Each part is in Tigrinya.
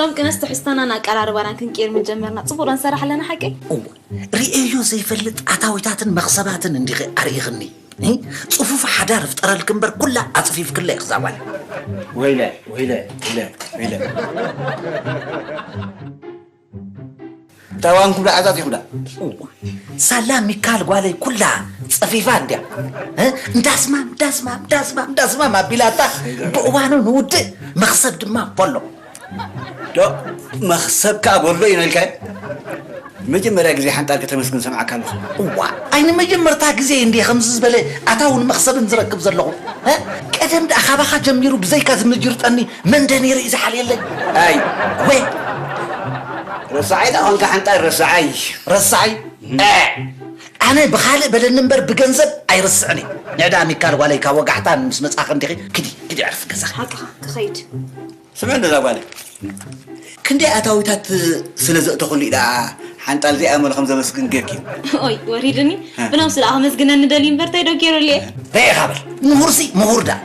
ሎም ቅነስ ትሕዝቶናን ኣቀራርባናን ክንቅይር ምጀመርና ጽቡቕ ዶ ንሰርሕ ኣለና ሓቀይ? እወ፣ ርእየዮ ዘይፈልጥ ኣታዊታትን መኽሰባትን እንዲኺ ኣርኢኽኒ። እ? ጽፉፍ ሓዳር ፍጠረልኪ እምበር ኩላ ኣጽፊፍክለይ ክዛ ጓል። ወይለ፣ ወይለ፣ ወይለ፣ ወይለ። ታዋን ኩሉ ዓዛት ይኹዳ። ሳላ ሚካል ጓለይ ኩላ ጸፊፋ እንድያ። እ? እንዳስማም፣ እንዳስማም፣ እንዳስማም፣ እንዳስማም ኣቢላታ ብእዋኑ ንውድእ መኽሰብ ድማ በሎ። ዶ መኽሰብ ከኣ በሎ እዩ ነልካዮ? መጀመርያ ግዜ ሓንጣል ከተመስግን ሰምዓካ ኣለኹ። እዋ፣ ኣይ ንመጀመርታ ግዜ እንድየ ከምዚ ዝበለ ኣታውን መኽሰብን ዝረክብ ዘለኹ። እ? ቀደም ደኣ ካባኻ ጀሚሩ ብዘይካ ዝምጅርጠኒ መን ደ ነይሩ እዩ ዝሓልየለይ? ኣይ፣ ወይ፣ ረሳዓይ ደኣ ኾንካ ሓንጣል ረሳዓይ። ረሳዓይ? እ፣ ኣነ ብኻልእ በለኒ እምበር ብገንዘብ ኣይርስዕን እየ። ንዕዳ ሚካል ጓለይ ካብ ወጋሕታን ምስ መጻኺ እንዲኺ፣ ክዲ፣ ክዲ ዕርፊ ገዛኺ። ሓቅኻ፣ ክኸይድ። ስምዕኒ እዛ ጓለይ፣ ክንደይ ኣታዊታት ስለ ዘእተኹሉ እዩ ደኣ ሓንጣል ዘይኣመሉ ከም ዘመስግን ጌርኪ? ኦይ፣ ወሪድኒ። እ። ብነብሱ ደኣ ከመስግነኒ ደልዩ እምበር እንታይ ዶ ገይሩሉ እየ? ደይ ኢኻ በል። ምሁርሲ ምሁር ደኣ።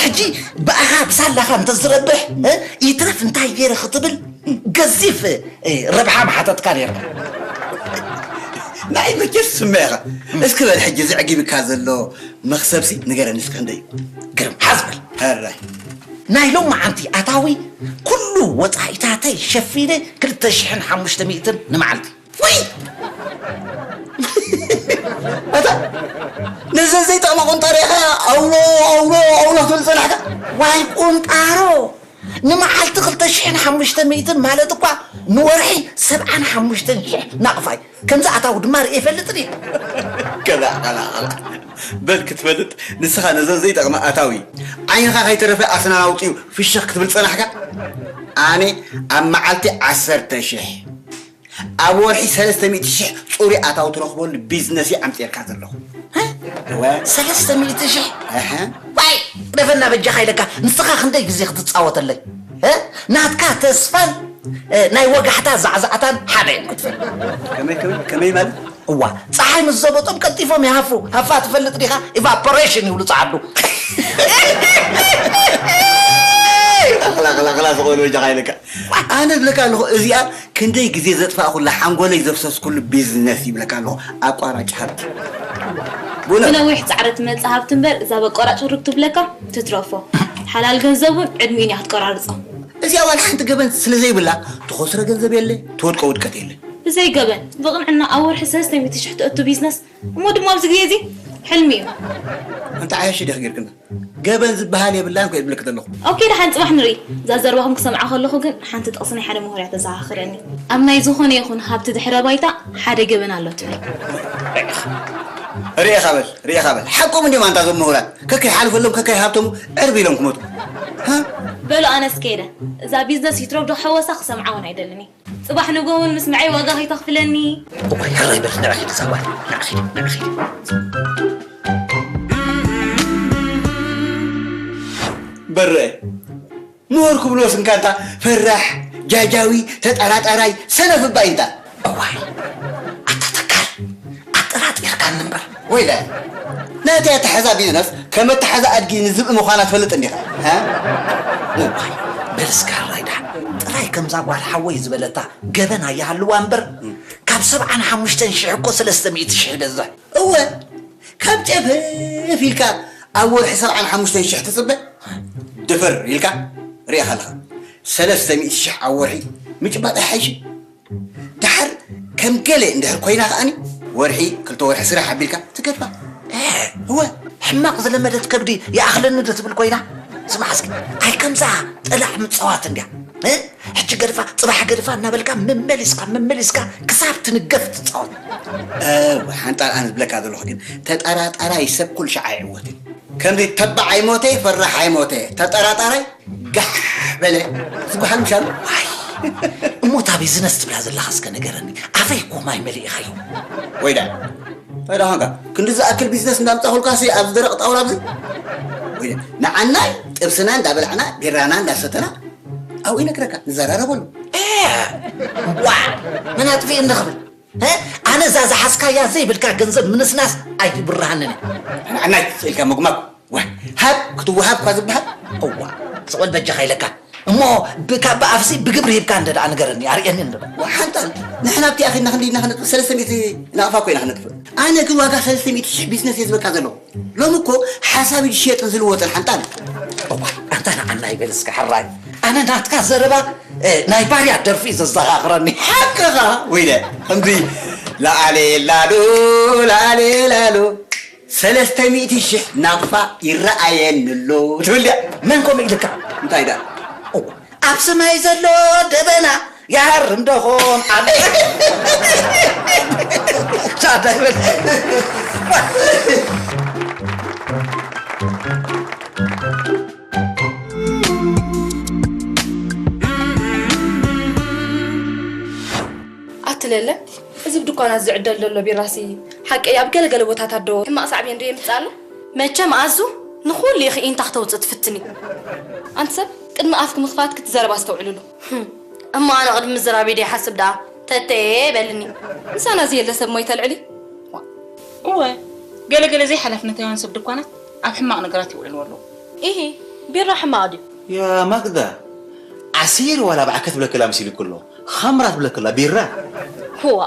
ሕጂ ብኣኻ ብሳላኻ እንተዝረብሕ፣ እ፣ ይትረፍ እንታይ ገይረ ክትብል ገዚፍ፣ እ፣ ረብሓ ምሓተትካ ነይርካ። ናይ መቸስ ስምዕ ኢኻ። እስኪ በል ሕጂ ዘዕጊብካ ዘሎ መኽሰብሲ ንገረኒ እስኪ ክንደይ እዩ? ግርም፣ ሓዝ በል። ሕራይ። ናይ ሎማዓንቲ ኣታዊ ኩሉ ወጻኢታተይ ሸፊነ ክልተ ሽሕን ሓሙሽተ ሚእትን ንመዓልቲ። ወይ! ኣታ፣ ነዘን ዘይጠቕማ ቁንጣሮ ኢኻ ኣውሎ፣ ኣውሎ፣ ኣውሎ ክትብል ጸናሕካ? ዋይ ቁንጣሮ! ንመዓልቲ ክልተ ሽሕን ሓሙሽተ ሚእትን ማለት እኳ ንወርሒ ሰብዓን ሓሙሽተን ሽሕ ናቕፋ እዩ። ከምዚ ኣታዊ ድማ ርእየ ይፈልጥን እየ። ከላ፣ ከላ፣ ከላ። በል ክትፈልጥ፣ ንስኻ ነዘን ዘይጠቕማ ኣታዊ ዓይንኻ ከይተረፈ ኣስናን ኣውጺኡ ፍሽኽ ክትብል ጸናሕካ? ኣነ ኣብ መዓልቲ ዓሰርተ ሽሕ፣ ኣብ ወርሒ ሰለስተ ሚእቲ ሽሕ ጽሩይ ኣታዊ ትረኽበሉ ቢዝነስ እየ ኣምጺኤልካ ዘለኹ። እ? እወ። ሰለስተ ሚእቲ ሽሕ? እህ። ዋይ! ደፈና በጃኻ ኢለካ፣ ንስኻ ክንደይ ግዜ ክትጻወተለይ? እ? ናትካ ተስፋን፣ እ፣ ናይ ወጋሕታ ዛዕዛዕታን ሓደ እዮም ክትፈልጥ። ከመይ፣ ከመይ፣ ከመይ ማለት? እዋ፣ ጸሓይ ምስ ዘበጦም ቀልጢፎም ይሃፉ። ሃፋ ትፈልጥ ዲኻ? ኢቫፖሬሽን ይብሉ ጸዓዱ። ኣኽላ፣ ኣኽላ፣ ኣኽላ ዝኾኑ በጃኻ ኢለካ። ኣነ እብለካ ኣለኹ፣ እዚኣ ክንደይ ግዜ ዘጥፋእኩላ፣ ሓንጎለይ ዘፍሰስኩሉ ቢዝነስ ይብለካ ኣለኹ። ኣቋራጭ ሃብቲ። ብእውነት። ብነዊሕ ጻዕሪ ትመጽእ ሃብቲ እምበር፣ እዛ በቆራጭ ህሩግ ትብለካ ትትረፎ። ሓላል ገንዘብ እውን ዕድሚኡን እያ ክትቆራርጾ። እዚኣ ዋላ ሓንቲ ገበን ስለ ዘይብላ፣ ትኸስሮ ገንዘብ የለ፣ ትወድቆ ውድቀት የለ። ብዘይ ገበን፣ ብቕንዕና ኣብ ወርሒ ሰለስተ ሚእቲ ሽሕ ትእቱ ቢዝነስ፣ እሞ ድማ ኣብዚ ግዜ እዚ ሕልሚ እዩ። ኣንታ ዓያሺ ዲኺ ጌርክና? ገበን ዝበሃል የብላን እኮ እየ ዝብለኪ ዘለኹ። ኦኬ፣ ደሓን ጽባሕ ንርኢ። እዛ ዘረባኹም ክሰምዓ ከለኹ ግን ሓንቲ ጥቕሲ ናይ ሓደ ምሁር እያ ተዘኻኽረኒ። ኣብ ናይ ዝኾነ ይኹን ሃብቲ ድሕረ ባይታ ሓደ ገበን ኣሎ ትብል። ርኤኻ በል፣ ርኤኻ በል። ሓቆም እንዲዮም ኣንታ እዞም ምሁራት። ከከይሓልፈሎም፣ ከከይሃብተሙ ዕርብ ኢሎም ክመቱ። ሃ? በሉ ኣነስ ከይደ። እዛ ቢዝነስ ይትረፍ ዶ ሓወሳ ክሰምዓ እውን ኣይደልን እየ። ጽባሕ ንግሆ እውን ምስምዐይ ዋጋ ከይተኽፍለኒ። እዋይ፣ ሕራይ በል፣ ንዕኺ ንሳ ጓል፣ ንዕኺ፣ ንዕኺ። በረ፣ ምሁር ክብልዎስ እንካ እንታ ፈራሕ፣ ጃጃዊ፣ ተጠራጣራይ፣ ሰነፍ እባ እዩ እንታ። እዋይ፣ ኣታ ተካል፣ ኣጠራጢርካኒ እምበር። ወይለ፣ ናተይ ኣተሓዛ ቢዝነስ ከም ኣተሓዛ ኣድጊ ንዝብኢ ምዃና ትፈልጥ እንዲኻ? ሃ? እዋይ፣ በል እስከ ሕራይ ደሓን። ጥራይ ከምዛ ጓል ሓወይ ዝበለታ ገበን ኣይሃልዋ እምበር፣ ካብ ሰብዓን ሓሙሽተን ሽሕ እኮ ሰለስተ ሚእቲ ሽሕ ይበዝሕ። እወ፣ ካብ ጨፍፍ ኢልካ ኣብ ወርሒ ሰብዓን ሓሙሽተን ሽሕ ትጽበ? ድፍር ኢልካ ርኢኻ ኣለኻ። ሰለስተ ሚእቲ ሽሕ ኣብ ወርሒ ምጭባጥ ኣይሓይሽን? ደሓር ከም ገለ እንድሕር ኮይና ከኣኒ፣ ወርሒ፣ ክልተ ወርሒ ስራሕ ኣቢልካ ትገድፋ። እ፣ እወ፣ ሕማቕ ዝለመደት ከብዲ ይኣኽለኒ ዶ ትብል ኮይና? ስማዕ እስኪ፣ ኣይ ከምዛ ጠላዕ ምጸዋት እንድያ። እ? ሕጂ ገድፋ፣ ጽባሕ ገድፋ እናበልካ መመሊስካ፣ መመሊስካ ክሳብ ትንገፍ ትጻወት። እወ፣ ሓንጣል ኣነ ዝብለካ ዘለኹ ግን፣ ተጠራጣራይ ሰብ ኩሉ ሻዕ ኣይዕወትን። ከምዚ ተባዕ ኣይሞተ፣ ፈራሕ ኣይሞተ፣ ተጠራጣራይ ጋሕ በለ ዝበሃል ምሻሉ? ዋይ፣ እሞ እታ ቢዝነስ ትብላ ዘለኻ እስከ ንገረኒ። ኣፈይ እኮ ማይ መሊእኻዮ። ወይዳ፣ እንታይ ደኣ ኾንካ? ክንዲ ዝኣክል ቢዝነስ እንዳምጻኹልካ ሲ ኣብዚ ደረቕ ጣውላ ኣብዚ? ወይዳ፣ ንዓናይ ጥብስና እንዳበላዕና፣ ቢራና እንዳሰተና፣ ኣብኡ ይነግረካ፣ ንዘራረበሉ። እ፣ ዋ፣ መን ኣጥፊእኒ ክብል? እ? ኣነ እዛ ዝሓዝካያ ዘይብልካ ገንዘብ ምንስናስ ኣይብርሃንን እየ። ንዓናይ ስኢልካ መጉማጉ። ዋ፣ ሃብ ክትወሃብ እኳ ዝበሃል። እዋ፣ ስቕ በል በጃኻ ኢለካ። እሞ ብካባ ኣፍሲ ብግብሪ ሂብካ እንደ ደኣ ንገረኒ፣ ኣርእየኒ እንደ ደኣ። ሓንጣል፣ ንሕና ኣብቲ ኣኺድና ክንዲ ኢና ክነጥፍ፣ ሰለስተ ሚእቲ ናቕፋ እኮ ኢና ክነጥፍ። ኣነ ግን ዋጋ ሰለስተ ሚእቲ ሽሕ ቢዝነስ እየ ዝበካ ዘለኹ። ሎሚ እኮ ሓሳብ እዩ ዝሽየጥን ዝልወጥን ሓንጣል። እዋይ፣ ኣንታ ንዓና ይበል እስከ ሕራይ። ኣነ ናትካ ዘረባ፣ እ፣ ናይ ባርያ ደርፊ እዩ ዘዘኻኽረኒ። ሓቅኻ ወይለ፣ ከምዚ ላኣሌ ላሉ፣ ላኣሌ ላሉ፣ ሰለስተ ሚእቲ ሽሕ ናቕፋ ይረኣየኒ ኣሎ ትብል ድያ? መን ከምኡ ኢልካ? እንታይ ደኣ? እዋ፣ ኣብ ሰማይ ዘሎ ደበና ይሃርም ደኾን? ኣብ ቻዳ ይበል። ኣቲ ለለ፣ እዚ ብድኳናት ዝዕደል ዘሎ ቢራሲ ሓቀይ ኣብ ገለገለ ቦታታት ዶ ሕማቕ ሳዕቤን ዶ የምጽእ ኣሎ? መቸም ኣዙ ንኹሉ ኢኺ ኢንታ ክተውጽእ ትፍትኒ። ኣንቲ ሰብ፣ ቅድሚ ኣፍኪ ምኽፋትኪ እቲ ዘረባ ኣስተውዕልሉ። ህም፣ እሞ ኣነ ቅድሚ ምዝራበይ ደይሓስብ ደኣ ተተየ በልኒ። ምሳና ዘየለ ሰብ ሞይተ ኣልዕሊ። እወ፣ ገለ ገለ ዘይሓላፍነታውያን ሰብ ድኳናት ኣብ ሕማቕ ነገራት ይውዕልዎ ኣለዉ። ኢሂ፣ ቢራ ሕማቕ ድዩ? ያ ማግዳ፣ ዓሲር ዋላ ብዓከት ብለክላ መሲሉ እኮ ኣሎ። ኻምራ ትብለክላ ቢራ። ህዋ፣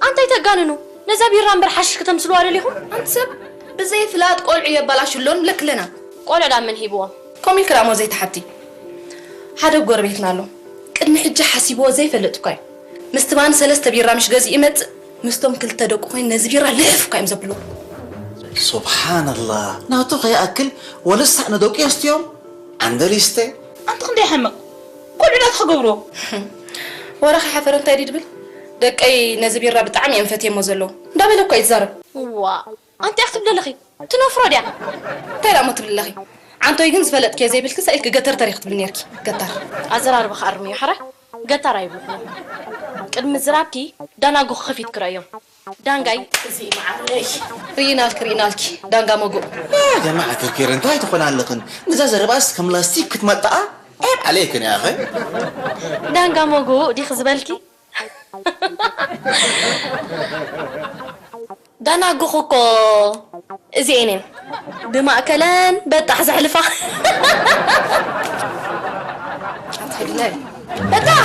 ኣንታይ ተጋንኑ? ነዛ ቢራ እምበር ሓሽሽ ከተምስልዋ ደሊኹም? ኣንቲ ሰብ፣ ብዘይፍላጥ ቆልዑ የባላሽሎን ብለክለና። ቆልዑ ዳ መን ሂብዎም? ከምኡ ኢልክ ደኣ እሞ ዘይትሓቲ። ሓደ ጎረቤትና ኣሎ። ቅድሚ ሕጂ ሓሲብዎ ዘይፈልጥ እኳ እዩ። ምስቲ ባኒ ሰለስተ ቢራ ምሽ ገዚኡ ይመጽእ፣ ምስቶም ክልተ ደቁ ኮይኑ ነዚ ቢራ ልሕፍ እኳ እዮም ዘብልዎ። ሱብሓነላህ፣ ናቱ ከይኣክል ወለሳዕ ንደቁ የስትዮም። ኣንደሊስተ። ኣንቲ ክንደይ ሓመቕ። ቆልዑ ናትኻ ገብርዎ። ወረኻ ሓፈረ እንታይ ድዩ ድብል? ደቀይ ነዚ ቢራ ብጣዕሚ እዮም ፈትየሞ ዘለዉ። እንዳበለ እኮ እዩ ዝዛረብ። ዋ፣ ኣንቲ ኣኽትብሊ ኣለኺ። ትነፍሮ ድያ? እንታይ ደኣ እሞ ትብሊ ኣለኺ? ዓንቶይ ግን ዝፈለጥክዮ ዘይብልኪ ሳኢልኪ ገተርተር ኢኺ ትብሊ ኔርኪ። ገታር። ኣዘራርባኺ ኣርምዮ፣ ሕራይ? ገታር ኣይብልኩን። ቅድሚ ዝራብኪ ዳናጉ ክኸፊት ክረእዮም። ዳንጋይ። እዚ መዓረይ። ርኢናልኪ፣ ርኢናልኪ። ዳንጋ መጉእ። ያ ጀማዓ ተርኪር እንታይ ትኾና ኣለኽን? ነዛ ዘረባስ ከም ላስቲክ ክትመጣኣ? ዔብ ዓለይክን ያ ኣኸ። ዳንጋ መጉእ ዲኺ ዝበልኪ? ዳናጉ እኮ እዚኤን እየን። ብማእከለን በጣሕ ዘሕልፋ። ኣትሕድለይ። በጣሕ።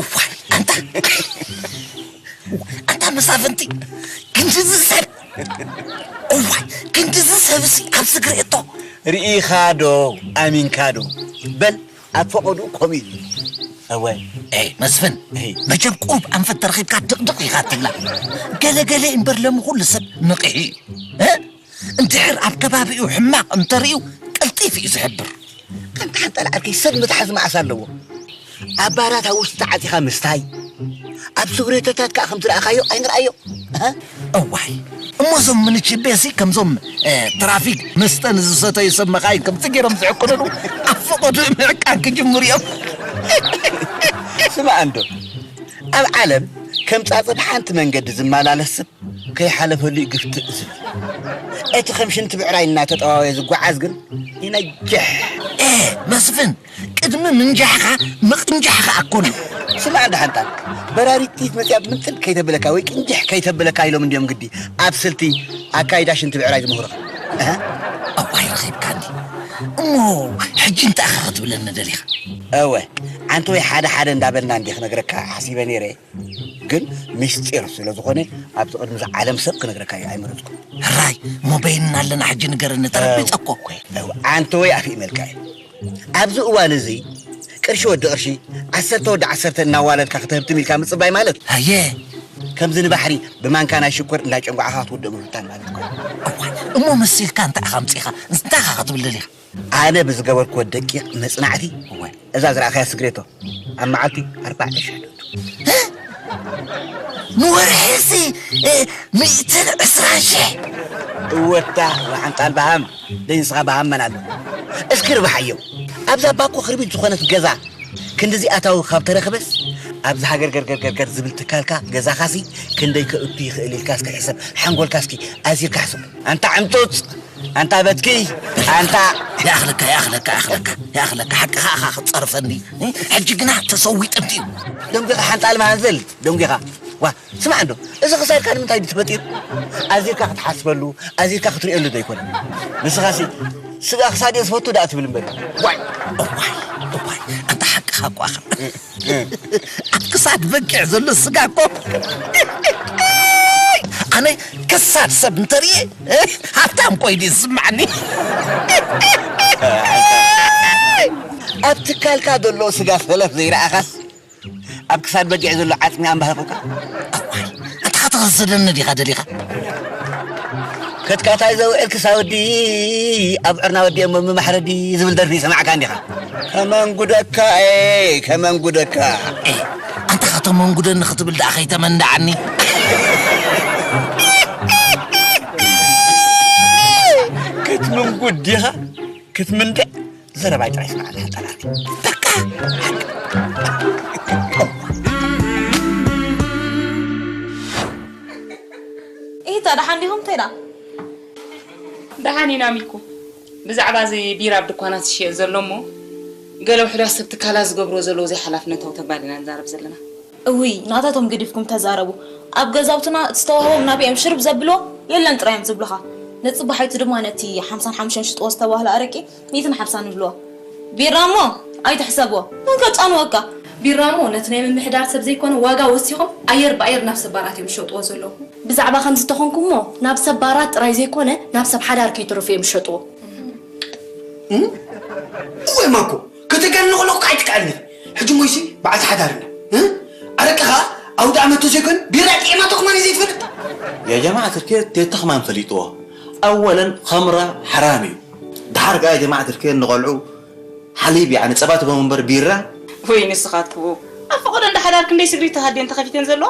እዋይ፣ ኣንታ፣ ኣንታ መሳፍንቲ፣ ክንድዚ ሰብ፣ እዋይ፣ ክንድዚ ሰብሲ ኣብ ስግሪ እቶ። ርኢኻ ዶ፣ ኣሚንካ ዶ? በል፣ ኣብ ፈቐድኡ ኮፍ ኢሉ። እወ። ኤይ፣ መስፍን፣ ኤይ። መቸም ቁሩብ ኣንፈት ተረኺብካ ድቕድቕ ኢኻ ትብላ። ገለ ገለ እምበር ለሚ ኩሉ ሰብ ንቕሒ እዩ። እ? እንድሕር ኣብ ከባቢኡ ሕማቕ እንተርእዩ ቀልጢፉ እዩ ዝሕብር። ኣንታ ሓንጣል ዓርከይ ሰብ ምትሓዝ መዓስ ኣለዎ? ኣብ ባራት ኣብ ውሽጢ ተዓጺኻ ምስታይ፣ ኣብ ስግሬቶታት ከኣ ከም ዝረኣኻዮ ኣይንርኣዮ። ኣሃ። እዋይ፣ እሞ እዞም ምንችቤሲ ከምዞም፣ እ፣ ትራፊክ መስተ ንዝሰተዩ ሰብ መኻይን ከምቲ ገይሮም ዝዕቅኑሉ ኣብ ፈቐድኡ ምዕቃን ክጅምሩ እዮም። ስማዕ እንዶ፣ ኣብ ዓለም ከም ጻጸ ብሓንቲ መንገዲ ዝመላለስ ሰብ ከይሓለፈሉ እዩ ግፍትእ ዝብል። እቲ ከም ሽንቲ ብዕራይ እናተጠዋወየ ዝጓዓዝ ግን ይነጅሕ። ኤ፣ መስፍን፣ ቅድሚ ምንጃሕኻ ምቕንጃሕኻ ኣኮን። ስማዕ እንዳ ሓንጣል፣ በራሪት ጥይት መጽያ ምንጥል ከይተብለካ ወይ ቅንጅሕ ከይተብለካ ኢሎም እንድዮም ግዲ ኣብ ስልቲ ኣካይዳ ሽንቲ ብዕራይ ዝምህሩኻ። ኣሃ። እዋይ ረኺብካኒ። እሞ ሕጂ እንታይ ኢኻ ክትብለኒ ደሊኻ? እወ፣ ኣንቲ ወይ ሓደ ሓደ እንዳበልና እንዲ ክነግረካ ሓሲበ ነይረ። ግን ምስጢር ስለ ዝኾነ ኣብዚ ቅድሚ እዛ ዓለም ሰብ ክነግረካ ኣይመረጽኩን። ሕራይ፣ እሞ በይንና ኣለና ሕጂ ንገረኒ፣ ተረቢጸ እኮ። እወ፣ ኣንቲ ወይ ኣፍ ይመልካ እዩ። ኣብዚ እዋን እዚ ቅርሺ ወዲ ቅርሺ፣ ዓሰርተ ወዲ ዓሰርተ እናዋለድካ ክትህብትም ኢልካ ምጽባይ ማለት፣ ኣየ። ከምዚ ንባሕሪ ብማንካ ናይ ሽኮር እንዳጨንጓዕኻ ክትውድእ ምፍታን ማለት እኮ እዩ። እዋይ፣ እሞ መሲልካ እንታይ ኢኻ ኣምጺእኻ? እንታይ ኢኻ ክትብል ደሊኻ? ኣነ ብዝገበርኩዎ ደቂቕ መጽናዕቲ፣ እወ። እዛ ዝረኣኻያ ስግሬቶ ኣብ መዓልቲ ኣርባዕተ ሽሕ ዶ? እ? ንወርሒ እዚ፣ እ፣ ሚእትን ዕስራን ሽሕ? እወታ፣ ወሓንጣል በሃም፣ ደይ ንስኻ በሃም መን ኣሎ? እስኪ ርብሓዮ። ኣብዛ ባኮ ክርቢት ዝኾነት ገዛ ክንድዚ ኣታዊ ካብ ተረኽበስ፣ ኣብዚ ሃገር ገርገር ገርገር ዝብል ትካልካ ገዛኻሲ ክንደይ ከእቱ ይኽእል ኢልካ እስኪ ሕሰብ፣ ሓንጎልካ እስኪ ኣዚርካ ሕሰብ። ኣንታ ዕምጡጥ! ኣንታ በትኪ፣ ኣንታ። ይኣኽለካ፣ ይኣኽለካ፣ ይኣኽለካ፣ ይኣኽለካ። ሓቅኻ ኢኻ ክትጸርፈኒ። ሕጂ ግና ተሰዊጥምቲ እዩ። ደንጊኻ ሓንጣል መሃዘል፣ ደንጊኻ። ዋ፣ ስማዕ እንዶ፣ እዚ ክሳድካ ንምንታይ ድዩ ተፈጢሩ? ኣዚርካ ክትሓስበሉ፣ ኣዚርካ ክትርእየሉ ዶ ኣይኮነን? ንስኻሲ፣ ስጋ ክሳድ እየ ዝፈቱ ደኣ ትብል እምበር። ዋይ፣ እዋይ፣ እዋይ፣ ኣንታ ሓቅኻ እኮ ኢኻ። ኣብ ክሳድ በጊዕ ዘሎ ስጋ እኮ። ኣነ ከሳድ ሰብ እንተርእየ፣ ሃብታም ኮይኑ ይስማዓኒ። ኣብ ትካልካ ዘሎ ስጋ ሰለፍ ዘይረኣኻስ፣ ኣብ ክሳድ በጊዕ ዘሎ ዓጽሚ ኣምባህቑካ። ኣታ ከተኸስደኒ ዲኻ ደሊኻ? ከትካታይ ዘውዕል ክሳወዲ ኣብ ዕርና ወዲ እሞ ምማሕረዲ ዝብል ደርፊ ይሰማዕካ እንዲኻ? ከመንጉደካ፣ ኤ፣ ከመንጉደካ። ኤ፣ ኣንታ ከተመንጉደኒ ክትብል ደኣ ከይተመንደዓኒ። ክትምንጉድ ዲኻ? ክትምንድዕ? ዘረባይ ጥራይ ስማዕ፣ ኣንታ ጠላሚ። በቃ። ኢሂታ፣ ደሓን ዲኹም? እንታይ ደኣ? ደሓን ኢና ሚኩ። ብዛዕባ እዚ ቢራ ኣብ ድኳናት ዝሽየጥ ዘሎ እሞ፣ ገለ ውሑዳት ሰብ ትካላት ዝገብርዎ ዘለዉ ዘይሓላፍነታዊ ተግባር ኢና ንዛረብ ዘለና። እውይ፣ ናታቶም ገዲፍኩም ተዛረቡ። ኣብ ገዛውትና እቲ ዝተዋህቦም ናብኦም ሽርብ ዘብልዎ የለን ጥራይ እዮም ዝብሉኻ። ነጽባሓይቲ ድማ ነቲ ሓምሳን ሓሙሽተን ሽጥዎ ዝተባህለ ኣረቂ ሚእትን ሓምሳን ንብልዎ። ቢራ እሞ ኣይትሕሰብዎ፣ መን ከጫንወካ? ቢራ እሞ ነቲ ናይ ምምሕዳር ሰብ ዘይኮነ ዋጋ ወሲኾም ኣየር ብኣየር ናብ ሰብ ባራት እዮም ዝሸጥዎ ዘለዉ። ብዛዕባ ከምዚ ተኾንኩ እሞ ናብ ሰብ ባራት ጥራይ ዘይኮነ ናብ ሰብ ሓዳር ከይተረፉ እዮም ዝሸጥዎ። እም? እወ ማኮ፣ ከተጋንኖ ከለኹ ከዓ ኣይትከኣልን ኢኻ። ሕጂ እሞ ይሲ በዓልቲ ሓዳር ኢና። እ? ኣረቂ ኸዓ ኣውደ ዓመት ተዘይኮነ ቢራ ጥዒማቶ ከማን ዘይትፈልጥ። يا جماعة الخير፣ ቴተ ከማን ፈሊጥዎ። ኣወለን ኸምራ ሓራም እዩ። ደሓር ከኣ ጀማዓት ኣልከይር ንቖልዑ ሓሊብ፣ ያዕኒ ጸባ ትህቦም እምበር ቢራ። ወይ ንስኻትኩም፣ ኣብ ፈቐዶ እንዳ ሓዳር ክንደይ ስግሪት ተሃድየን ተኸፊተን ዘለዋ?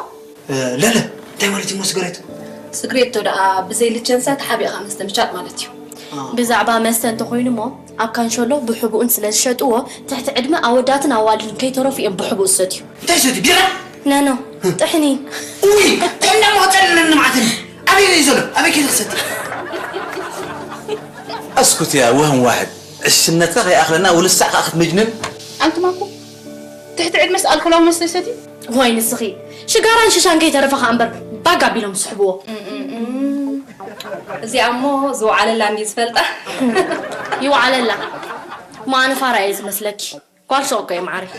እ፣ ለለ፣ እንታይ ማለት እዩ እሞ ስግሬት? ስግሬቶ ደኣ ብዘይ ልቸንሳ ተሓቢእኻ መስተ ምሻጥ ማለት እዩ። አ። ብዛዕባ መስተ እንተኾይኑ እሞ፣ ኣብ ካንሸሎ ብሕቡእን ስለ ዝሸጥዎ፣ ትሕቲ ዕድመ ኣወዳትን ኣዋልድን ከይተረፉ እዮም ብሕቡእ ዝሰትዩ። እንታይ ሰትዩ? ቢራ? ነኖ፣ ጥሕኒ። ውይ፣ ጥዕና እሞ ክጸልለኒ መዓት። ኣበይ እዩ ዘሎ? ኣበይ ከይደ ክሰቲ? اسكت يا وهم واحد، ዕሽነትካ ከይኣኽለና ውልሳዕ ከኣ ክትምጅንን። ኣንቱም ኣኮ ትሕቲ ዕድመስ ኣልኮላዊ መስተ ይሰትዩ? ዋይ ንስኺ፣ ሽጋራን ሽሻን ከይተረፈ ከኣ እምበር ባግ ኣቢሎም ዝስሕብዎ። እዚኣ እሞ ዝወዓለላ እንድዩ ዝፈልጣ። ይወዓለላ። እሞ ኣነ ፋራ እየ ዝመስለኪ። ጓል ሹቕ እኮ እየ ማዓረይ።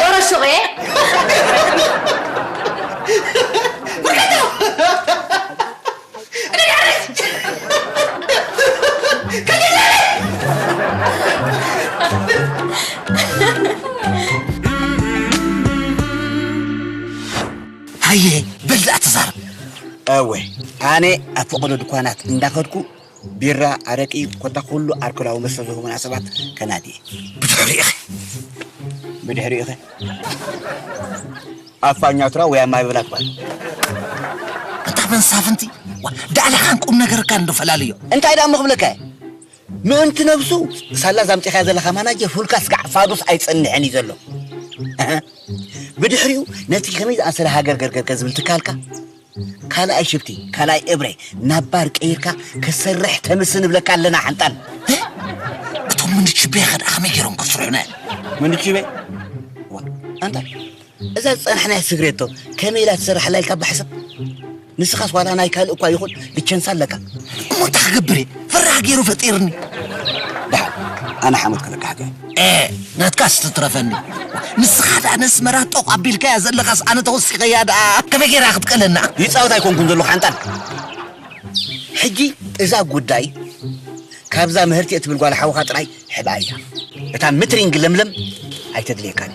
ወረ ሹቕ እየ። ሃየ፣ በል ደኣ ተዛረብ። እወ፣ ኣነ ኣብ ፈቐዶ ድኳናት እንዳኸድኩ ቢራ፣ ኣረቂ፣ ኮታ ኩሉ ኣልኮላዊ መስተ ዝህቡና ሰባት ከናዲ እየ። ብድሕሪኡ ኸ? ብድሕሪኡ ኸ? ኣፋኛ ትራ ወይ ኣማይ ብላ ትባል። እታ መንሳፍንቲ፣ ዋ፣ ዳዕላኻን ቁም ነገርካን እንዶ ፈላልዮ። እንታይ ደኣ እሞ ክብለካ እየ? ምእንቲ ነብሱ፣ ሳላ ዛምጺኻያ ዘለኻ ማናጀር ፉልካ ስጋዕ ፋዱስ ኣይጸንሕን እዩ ዘሎ። ብድሕሪኡ፣ ነቲ ከመይ ዝኣመሰለ ሃገር ገርገር ዝብል ትካልካ፣ ካልኣይ ሽፍቲ፣ ካልኣይ እብረ፣ ናብ ባር ቀይርካ ክሰርሕ ተምስ ንብለካ ኣለና ሓንጣል። እ? እቶም ምንችቤ ኸ ደኣ ከመይ ገይሮም ክስርሑና እዮም? ምንችቤ? ዋ፣ ኣንታ፣ እዛ ዝጸናሕናያ ስግሬቶ ከመይ ኢላ ትሰርሕ ኣላ ኢልካ እባ ሕሰብ። ንስኻስ ዋላ ናይ ካልእ እኳ ይኹን ልቸንሳ ኣለካ። እሞ እንታይ ክገብር እየ? ፈራሕ ገይሩ ፈጢርኒ። ደሓን፣ ኣነ ሓሞት ክልካ ሕገ። ኤ፣ ናትካስ ትትረፈኒ። ንስኻ ደኣ ነስመራ ጦቕ ኣቢልካያ ዘለኻስ ኣነ ተወሲኸያ ደኣ ከመይ ገይራ ክትቀለና? ይጻወት ኣይኮንኩን ዘለኹ ሓንጣል። ሕጂ እዛ ጉዳይ ካብዛ ምህርቲ እትብል ጓል ሓውኻ ጥራይ ሕባእያ። እታ ምትሪንግ ለምለም ኣይተድልየካን።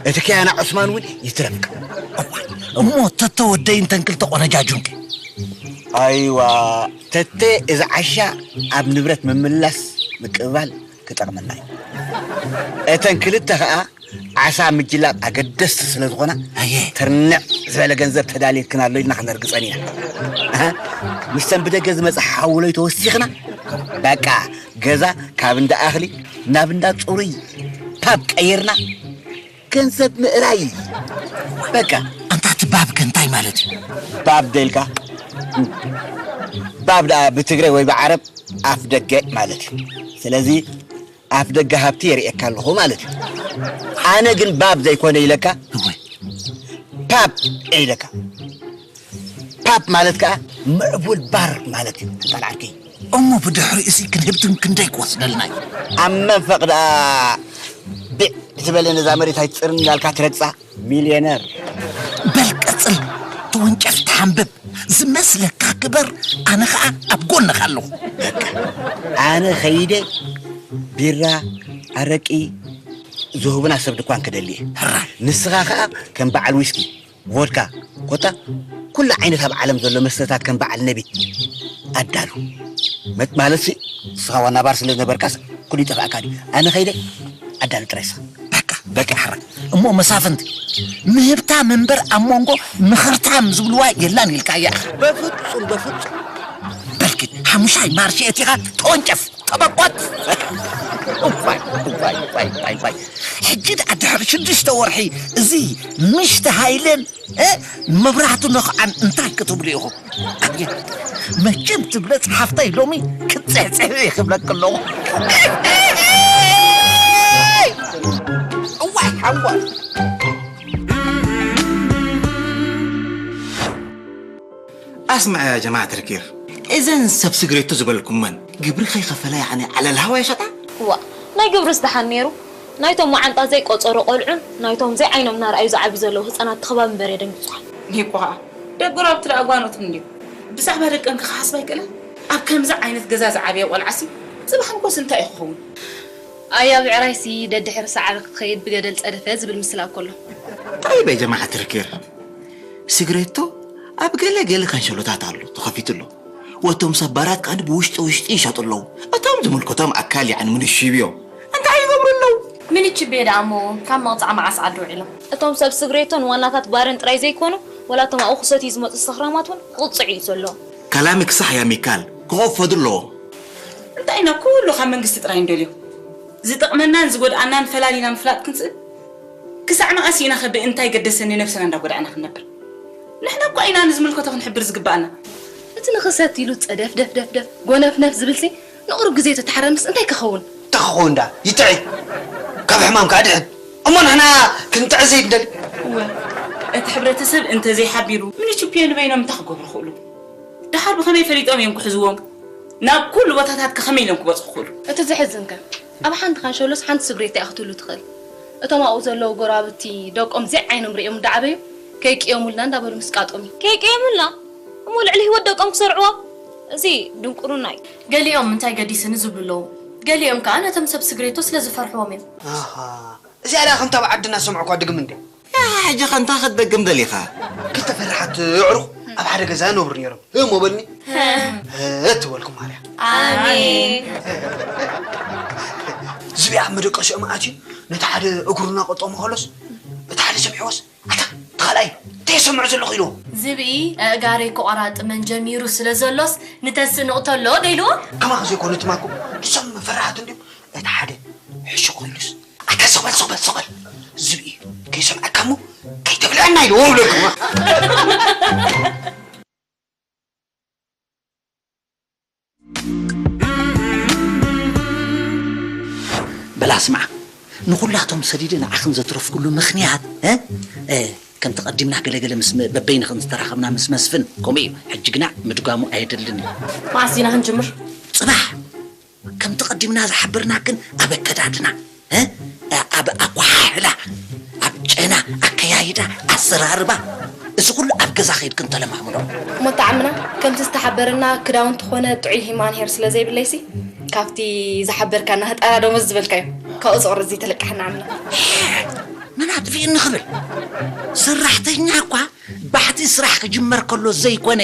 እቲ ከያና ዑስማን እውን ይትረፍካ። እሞ ተተ ወደይ እንተን ክልተ ቆነጃጁንከ? ኣይዋ፣ ተተ እዚ ዓሻ ኣብ ንብረት ምምላስ ምቅብባል ክጠቕመና እዩ። እተን ክልተ ኸኣ ዓሳ ምጅላብ ኣገደስቲ ስለ ዝኾና፣ ኣየ። ትርንዕ ዝበለ ገንዘብ ተዳልየልክን ኣሎ ኢልና ክነርግጸን ኢና። ኣሃ፣ ምስተን ብደገ ዝመጻ ሓውሎይ ተወሲኽና፣ በቃ፣ ገዛ ካብ እንዳ ኣኽሊ ናብ እንዳ ጽሩይ ፓብ ቀይርና፣ ገንዘብ ምእራይ። በቃ። ኣንታ እቲ ባብ ከ እንታይ ማለት እዩ? ባብ ደልካ? ባብ ደኣ ብትግረ ወይ ብዓረብ ኣፍ ደገ ማለት እዩ። ስለዚ ኣፍ ደገ ሃብቲ የርእየካ ኣለኹ ማለት እዩ። ኣነ ግን ባብ ዘይኮነ ኢለካ፣ እወ። ፓፕ ኢለካ። ፓፕ ማለት ከኣ ምዕቡል ባር ማለት እዩ። ቃል ዓርከይ። እሞ ብድሕሪ እዚ ክንህብትን ክንደይ ክወስደልና እዩ? ኣብ መንፈቕ ደኣ ብዕ ትበለ ነዛ መሬት ኣይትጽርን እንዳልካ ትረግጻ። ሚልዮነር። በል ቀጽል፣ ተወንጨፍ፣ ተሓንብብ፣ ዝመስለካ ግበር፣ ኣነ ኸኣ ኣብ ጎንኻ ኣለኹ። በቃ፣ ኣነ ኸይደ ቢራ፣ ኣረቂ ዝህቡና ሰብ ድኳን ክደሊ እየ። ሕራይ። ንስኻ ኸኣ ከም በዓል ዊስኪ፣ ቮድካ፣ ኮታ፣ ኩሉ ዓይነት ኣብ ዓለም ዘሎ መስተታት ከም በዓል ነቢት ኣዳሉ። መ-፣ ማለትሲ፣ ንስኻ ዋና ባር ስለ ዝነበርካስ ኩሉ ይጠፍኣካ ድዩ? ኣነ ኸይደ ኣዳሉ ጥራይ ስኻ። በቃ፣ በቃ ሕራይ። እሞ መሳፍንቲ፣ ምህብታም እምበር ኣብ መንጎ ምኽርታም ዝብልዋ የላን ኢልካያ። በፍጹም፣ በፍጹም። በልኪ፣ ሓሙሻይ ማርሽ ኣቲኻ ተወንጨፍ፣ ጠበቆት። እዋይ፣ እዋይ፣ እዋይ፣ እዋይ፣ እዋይ። ሕጂ ደኣ ድሕሪ ሽዱሽተ ወርሒ እዚ ምሽቲ ሃይለን እ? መብራህቱ ነኽዓን እንታይ ክትብሉ ኢኹም? ኣየ፣ መቸም ትብለ ጸሓፍተይ ሎሚ ክጽሕጽሕ እየ ክብለኪ ኣለኹ። እዋይ ሓዋ። ኣስምዐ ጀማዓ ትርኪር፣ እዘን ሰብ ስግሬቶ ዝበልኩመን ግብሪ ከይኸፈላ ያዕኒ ዓለል ሃዋ ይሸጣ? እዋ፣ ናይ ግብርስ ደሓን ነይሩ። ናይቶም መዓንጣ ዘይቆጸሩ ቆልዑን ናይቶም ዘይዓይኖም እናረኣዩ ዝዓብዩ ዘለዉ ህጻናት ተኸባቢ እምበር የደንግጹኻ። እኔ እኮ ኸኣ ደቂ ጎረባብቲ ደኣ ጓኖት እንድዩ። ብዛዕባ ደቀን ክሓስባ ኣይክእለን። ኣብ ከምዚ ዓይነት ገዛ ዝዓበየ ቆልዓሲ ጽባሕ ንጎስ እንታይ እዩ ክኸውን? ኣያ ብዕራይሲ ደድሕሪ ሰዓሪ ክትኸይድ ብገደል ጸደፈ ዝብል ምስላ እኮ ኣሎ። ጠይበ ጀማዓ ትርኪር፣ ስግሬቶ ኣብ ገለ ገለ ካንሸሎታት ኣሎ፣ ተኸፊቱ ኣሎ። ወቶም ሰብ ባራት ከኣ ብውሽጢ ውሽጢ ይሸጡ ኣለዉ። እቶም ዝምልከቶም ኣካል ያዕኒ ምንሽብዮ እንታይ ይገብሩ ኣለዉ? ምንችብዮ ደኣ እሞ ካብ መቕጻዕ መዓስ ዓዲ ውዒሎም? እቶም ሰብ ስግሬቶ ንዋናታት ባርን ጥራይ ዘይኮኑ፣ ወላ እቶም ኣብኡ ክሰትዩ ዝመጹ ሰኽራማት እውን ክቕጽዑ እዩ ዘለዎም። ከላምክ ሳሕ ያ ሚካል፣ ክኸፈዱ ኣለዎም። እንታይ ኢና ኩሉ ካብ መንግስቲ ጥራይ እንደልዮ? ዝጠቕመናን ዝጎድኣናን ፈላሊና ምፍላጥ ክንስእን? ክሳዕ መኣስ ኢና ኸ ብእንታይ ገደሰኒ ነብስና እንዳጎዳእና ክንነብር? ንሕና እኳ ኢና ንዝምልከቶ ክንሕብር ዝግባኣና። እቲ ንኽሰት ኢሉ ጸደፍ ደፍ ደፍ ደፍ ጎነፍነፍ ዝብልሲ ንቑሩብ ግዜ ተተሓረምስ እንታይ ክኸውን? እንታይ ክኸውን ደኣ? ይጥዒ። ካብ ሕማም ከኣ ድሕን። እሞ ንሕና ክንጥዒ ዘይንደሊ? እወ፣ እቲ ሕብረተሰብ እንተዘይሓቢሩ፣ ምንችፕዮ ንበይኖም እንታይ ክገብሩ ክእሉ? ደሓር ብኸመይ ፈሊጦም እዮም ክሕዝዎም? ናብ ኩሉ ቦታታት ከ ከመይ ኢሎም ክበጽሑ ክእሉ? እቲ ዘሕዝን ከ፣ ኣብ ሓንቲ ካንሸሎስ ሓንቲ ስግሬት እያ ክትህሉ ትኽእል። እቶም ኣብኡ ዘለዉ ጎረባብቲ ደቆም ዘይዓይኖም ርእዮም እንዳዓበዩ፣ "ከይቅየሙልና" እንዳበሉ ምስቃጦም እዩ። ከይቅየሙልና? እሞ ልዕሊ ህይወት ደቆም ክሰርዕዋ? እዚ ድንቁርና እዩ። ገሊኦም "እንታይ ገዲስኒ?" ዝብሉ ኣለዉ። ገሊኦም ከኣ ነቶም ሰብ ስግሬቶ ስለ ዝፈርሕዎም እዮም። ኣሃ፣ እዚኣ ደኣ ከምታ ኣብ ዓድና ዝሰምዕኳ ድግም እንድያ። ያ፣ ሕጂ ከ እንታይ ክትደግም ደሊኻ? ክልተ ፈራሓት ኣዕሩኽ ኣብ ሓደ ገዛ ይነብሩ ነይሮም። ህም በልኒ። ህም። እትበልኩም ማርያ። ኣሜን። ዝብኢ ኣብ መደቀሲኦም ኣትዩ ነቲ ሓደ እግሩ እናቐጠሙ ከሎስ፣ እቲ ሓደ ሰሚዕዎስ፣ "ኣታ፣ እቲ ካልኣይ፣ እንታይ ይሰምዕ ዘለኹ?" ኢልዎ። ዝብኢ ኣእጋረይ ክቖራጥመን ጀሚሩ ስለ ዘሎስ፣ ንተስእ ንቕተሎ ዶ ኢልዎ? ከማኻ ዘይኮነ ትማኩ፣ ንሶም ፈራሓት እንድዮም። እቲ ሓደ ሕሹኽ ኢሉስ፣ "ኣታ ስቕ በል፣ ስቕ በል፣ ስቕ በል። ዝብኢ ከይሰምዓካ እሞ ከይተብልዐና" ኢልዎ። እብለኩም። በላ ስምዓ፣ ንኹላቶም ሰዲደ ንዓኽን ዘትረፍኩሉ ምኽንያት፣ እ? እ፣ ከምቲ ቀዲምና ገለገለ ምስ መ-፣ በበይንኽን ዝተራኸብና ምስ መስፍን፣ ከምኡ እዩ። ሕጂ ግና ምድጋሙ ኣየድልን እዩ። መዓስ ኢና ክንጅምር? ጽባሕ። ከምቲ ቀዲምና ዝሓበርናክን ኣብ ኣከዳድና፣ እ? ኣብ ኣኳሓሕላ፣ ኣብ ጨና፣ ኣከያይዳ፣ ኣዘራርባ፣ እዚ ኩሉ ኣብ ገዛ ከይድክን ተለማምዶ። እሞ እታ ዓምና፣ ከምቲ ዝተሓበረና ክዳውንቲ ኾነ ጥዑይ ሂማን ሄር ስለ ዘይብለይሲ፣ ካብቲ ዝሓበርካና ህጣራ ደሞዝ ዝበልካዮ፣ ካብኡ ዝቕርብ ዘይተለቅሐና ዓምና። መን ኣጥፊእኒ ክብል? ሰራሕተኛ እኳ ባሕቲ ስራሕ ክጅመር ከሎ ዘይኮነ፣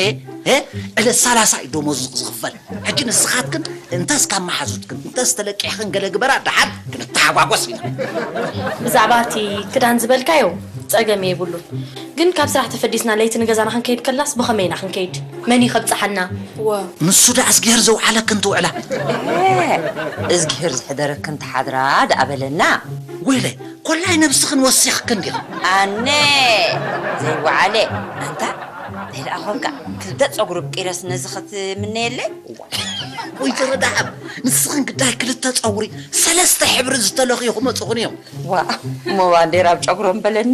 እ፣ ዕለት ሰላሳ እዩ ደሞዝ ዝኽፈል። ሕጂ ንስኻትክን እንተስ ካብ መሓዙትክን እንተስ ተለቂሕክን ገለ ግበራ፣ ደሓር ክንተሓጓጎስ ኢና። ብዛዕባ እቲ ክዳን ዝበልካዮ ጸገም የብሉን። ግን ካብ ስራሕ ተፈዲስና ለይቲ ንገዛና ክንከይድ ከላስ ብኸመይ ኢና ክንከይድ? መን እዩ ከብጽሓና? እወ። ንሱ ደኣ እዝግሄር ዘውዓለክን ትውዕላ። እሄ፣ እዝግሄር ዝሕደረክን ትሓድራ ደኣ በለና። ወይለይ፣ ኮላይ ነብስኽን ወሲኽክን ዲኽን? ኣነ ዘይወዓለ ኣንታ ደኣ ኾንካ ክልተ ጸጉሪ ኣብቂረስ ነዚ ክትምነየለይ? ወይዘሮ ደሃብ፣ ንስኽን ግዳይ ክልተ ጸጉሪ ሰለስተ ሕብሪ ዝተለኽዩ ክመጹኽን እዮም። ዋ፣ እሞ ባንዴራ ኣብ ጨጉሮም በለኒ።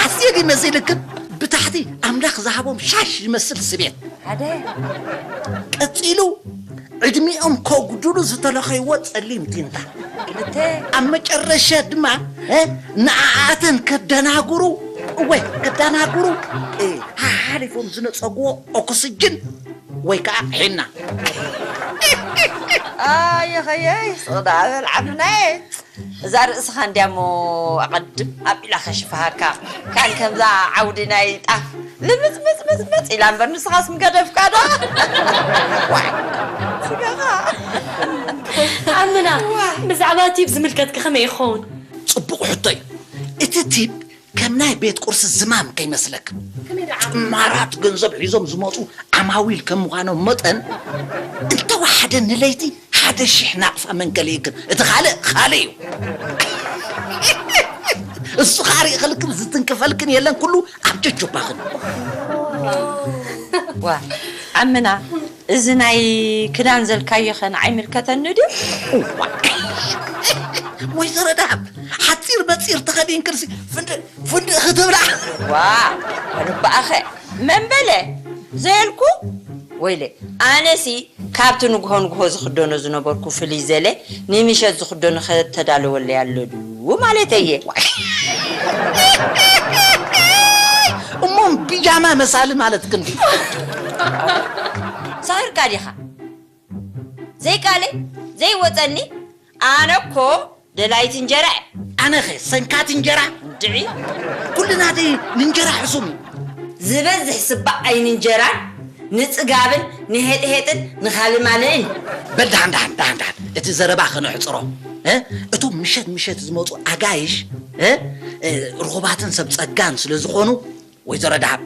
ኣስየ ድዩ መሲልክን? ብታሕቲ ኣምላኽ ዝሃቦም ሻሽ ዝመስል ስቤት። ሓደ። ቀጺሉ ዕድሚኦም ከጉድሉ ዝተለኸይዎ ጸሊም ቲንታ። ክልተ። ኣብ መጨረሻ ድማ፣ እ፣ ንኣኣተን ከደናግሩ፣ እወ፣ ከደናግሩ፣ እ፣ ሓሓሊፎም ዝነጸግዎ ኦክስጅን ወይ ከዓ ሒና። ኣየኸየይ፣ ስቕ ደኣ በል ዓምናየ። እዛ ርእስኻ እንድያ እሞ ኣቐድም ኣቢላ ከሽፍሃካ። ካን ከምዛ ዓውዲ ናይ ጣፍ ልምጽ ምጽ ምጽ ምጽ ኢላ እምበር ንስኻስ ምገደፍካ ዶ? ዋይ፣ ስጋኻ። ኣምና፣ ብዛዕባ ቲፕ ዝምልከትኪ ከመይ ይኸውን? ጽቡቕ ሕቶ እዩ። እቲ ቲፕ ከም ናይ ቤት ቁርሲ ዝማም ከይመስለካ። ከመይ ደኣ? ጥማራት ገንዘብ ሒዞም ዝመጹ ዓማዊል ከም ምዃኖም መጠን፣ እንተወሓደ ንለይቲ ሓደ ሽሕ ናቕፋ መንቀሊእክን፣ እቲ ካልእ ካልእ እዩ። እሱ ኻሪእኽልክን ዝትንክፈልክን የለን፣ ኩሉ ኣብ ጀጆባኽን። ዋ፣ ዓምና፣ እዚ ናይ ክዳን ዘልካዮ ኸ ንዓይ ምልከተኒ ድዩ? እዋ። ወይዘሮ ደሃብ፣ ሓጺር በጺር ተኸዲንክንሲ ፍንድእ ፍንድእ ክትብላ። ዋ፣ ወንባኣኸ መን በለ? ዘየልኩ? ወይለ፣ ኣነሲ ካብቲ ንግሆ ንግሆ ዝኽደኖ ዝነበርኩ ፍልይ ዘለ፣ ንምሸት ዝኽደኖ ከተዳለወለይ ኣሎ ድዩ ማለተየ። እሞ ቢጃማ መሳሊ ማለት ክንዲ። ሳህርካ ዲኻ? ዘይቃለይ፣ ዘይወጸኒ፣ ኣነ እኮ ደላይት እንጀራ እየ። ኣነኸ ሰንካት እንጀራ? እንድዒ። ኩልና ደይ ንእንጀራ ሕሱም እዩ። ዝበዝሕ ስባቕ ኣይኒ እንጀራን ንጽጋብን ንሄጥሄጥን ንኻልማንን እዩ። በል ደሓን፣ ደሓን፣ ደሓን፣ ደሓን። እቲ ዘረባ ከነሕጽሮ። እ? እቶም ምሸት ምሸት ዝመጹ ኣጋይሽ፣ እ? እ፣ ርኹባትን ሰብ ጸጋን ስለ ዝኾኑ፣ ወይዘሮ ደሃብ፣